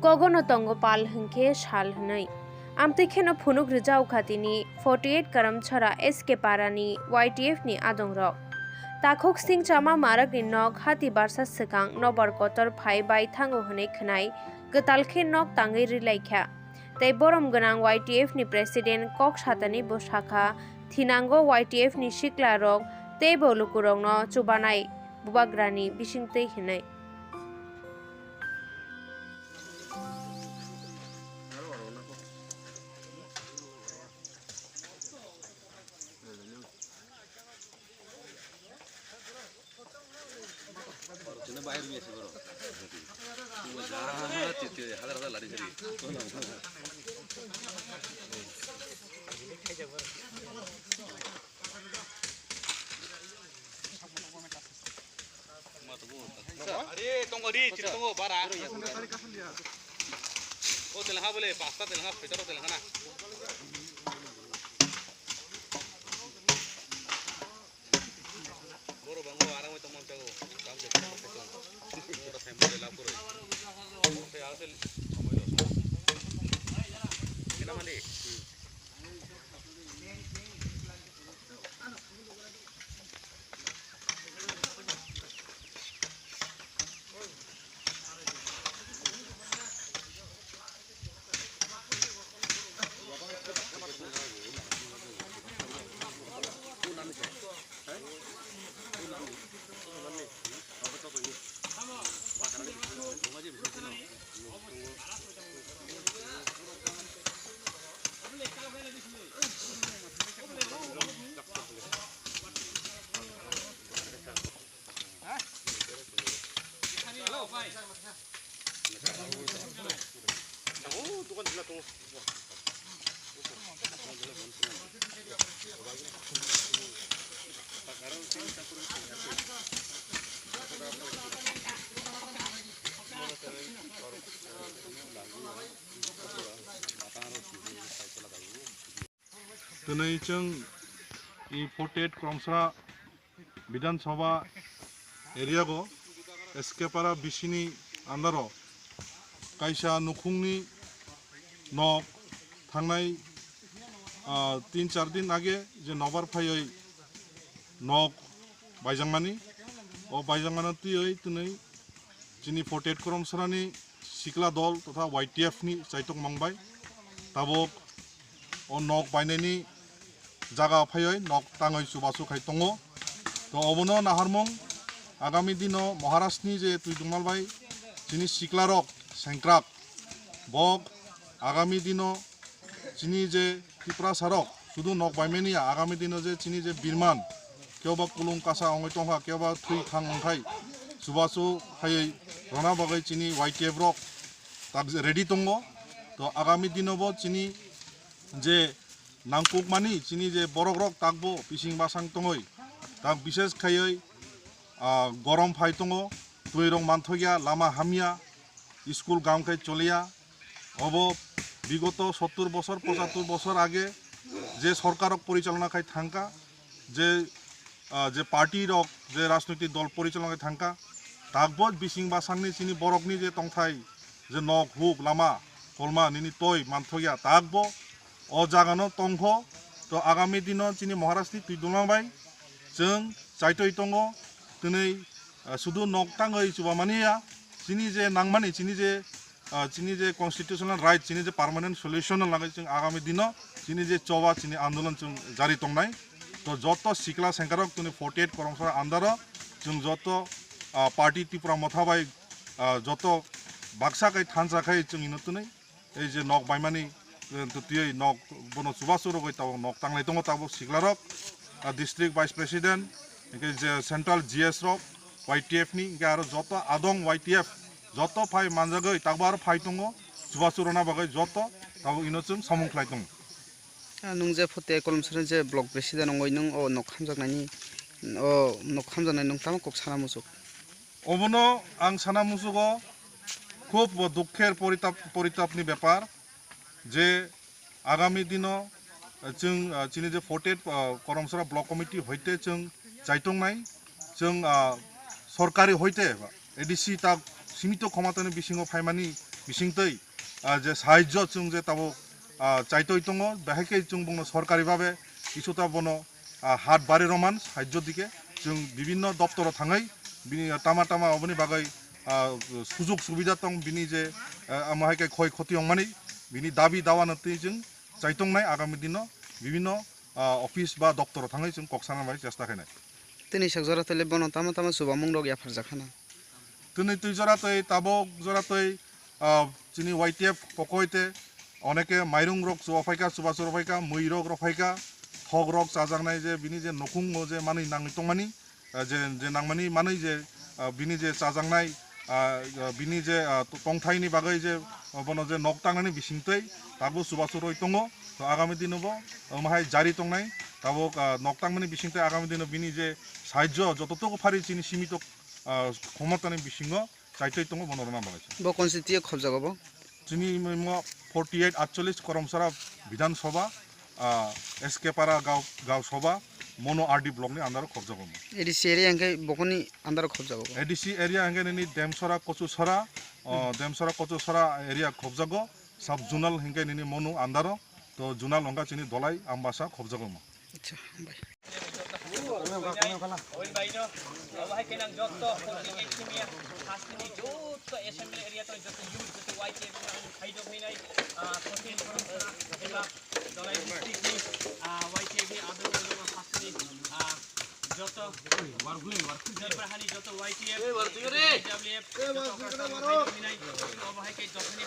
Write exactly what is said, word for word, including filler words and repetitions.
Kogono tongo pal hwnkhe sal hwnwi. Amtwi kheno phunuk rwjaokha tini forty eight Karamchara S K Parani Y T F ni adongrok. Takhuk singchama marakni nok hati barsa swkang nobar kotor phai bai thango hwnwi khwnai, kwtal khe nok tangwi rwlaikha. Tei borom gwnang Y T F ni president kok satani bo sakha, thinango Y T F ni sikla rok teibo lukurokno chubanai bubagrani bisingtwi hinwi. Are, tongo ri, chiri tongo, bara. O telha bole, pasta telha, petaro telha na. Boro bango, arang tongmani tago, kam je tongmani tago. Ora family la puro. Te asel samay lo. Kena mali. Twnwi chwng i forty eight Kromsra Bidhan Sabha area go S K Para bisini andaro kaisa nukhungni nok thangnai, ah, tin char din age je nobar phaiwi nok baijakmani. O baijakmano twiwi twnwi chini forty eight Kromsrani sikla dol totha Y T F ni chaitok mang bai tabuk o nok bainani jaga phaiwi nok tangwi chubachu khai tongo. To obono naharmung agami dino Maharashtra ni je twi tongmal bai chini siklarok sengkrak bok agami dino chini je Tiprasa rok sudu nok baimani ya, agami dino je chini je birman kebo ba kulung kasa ongoi tongkha, kebo ba thwi thang ongkhai chubachu khaiwi rona bagwi chini Y T F rok tak ready tongo. To agami dino bo chini je nangkukmani chini je borok rok takbo bising basang tongoi tak bishes khaiwi, ah, gorom phai tongo, twi rok manthokya, lama hamya, school gam khai choliya. Obo bigoto sottur bosor, pochattur bosor age je sorkar rok porichalona khai thangka, je, ah, je party rok, je rajnoitik dol porichalona khai thangka, takbo bising basangni chini borokni je tongthai, je nok huk lama kolma nini toi manthokya, takbo o jagano tongkho. To agami dino chini Maharashtra ni twi dunglang bai chwng chaitoi tongo, twnwi, ah, sudu nok tangwi chubamani ya, chini je nangmani, chini je ah, chini je constitutional right, chini je permanent solution no lagwi chwng agami dino chini je choba chini andolon chwng jari tongnai. To joto sikla sengkarok tini forty eight Kromsra andaro chwng joto, ah, party Tipra Motha bai, ah, joto baksa khai thansa khai chwng ino twnwi ei je nok baimani, eh, to twiwi nok bono chubachu rogwi tabuk nok tanglai tongo tabuk siklarok, ah, district vice president, hingke je central G S rok, Y T F ni, hingke aro joto adong Y T F, joto phai manjagwi, takbo aro phai tongo, chubachu rwna bagwi joto tabuk ino chwng samung khlai tongo. Ah, nwng je forty eight Kromsra je block president wngwi nwng o nok hamjaknaini, o nok hamjaknai nwng tamo kok sana muchuk? Obono ang sana muchugo, khub bo dukher poritap, poritapni bepar. Je agami dino, eh, chwng, ah, chini je forty eight, ah, Kromsra Block Committee hoite chwng chaitongnai, chwng, ah, sorkari hoite A D C tak simito khomatani bisingo phaimani bisingtwi, ah, je sahajjo chwng je tabuk, ah, chaitwi tongo, bahai khe chwng bongno sorkari babe kisuta bono, ah, hat bari roman sahajjo dike chwng bibinno doptoro thangwi bini tama tama oboni bagwi, ah, sujog subida tong bini je, ah, amo hai khe khoi khoti wngmani bini dabi dawa no twi chwng chaitongnai agami dino bibinno, ah, office ba doptoro thangwi chwng kok sana bai chesta khainai. Tini sak jora tele bono tama tama chubamung rok yapharjak khana. Tini twi jora twi tabok jora twi, ah, chini Y T F pokoi te oneke mairung rok chuba phaika, chuba chura phaika, mui rok rok phaika, thok rok chajaknai je bini je nokhung o je manwi nangwi tongmani, ah, je, je nangmani manwi je, ah, bini je chajaknai, ah, ah, bini je, ah, to-, tongthaini bagwi je, ah, bono je nok tangnani bisingtwi tabuk chuba churwi tongo. To agami dino bo, ah, mahai jari tongnai tabuk, ah, nok tangmani bisingtwi agami dino bini je sahajjo jototogo phari chini simito, ah, khomotani bisingo chaitwi tongo bono rwna bagwi. Bo constituency khobjago bo? Chini mo forty eight atchollish Koromsara Bidhan Sabha, ah, S K Para Gaon, Gaon Sabha, mono R D block ni under o khobjago mo. A D C area hwnkhe bokoni under o khobjago bo? A D C area hwnkhe nini Demsora, Kochusora, oh, Demsora, Kochusora area khobjago, sub zonal hwnkhe nini mono under o, to zonal wngkha chini Dolai, Ambasa khobjago mo. Acha, hambai. Oil baino, obo hai khe nang jotto forty eight simiya, hasteni jotto assembly area to jotto youth, jotto Y T F ni ang khaidok hinai, ah, Kothin Koromsora, eba Dolai district ni, ah, Y T F ni adong adong hasteni, ah, jotto, Tripura hani jotto Y T F, W F, jotto khaidok hinai, obo hai khe jothani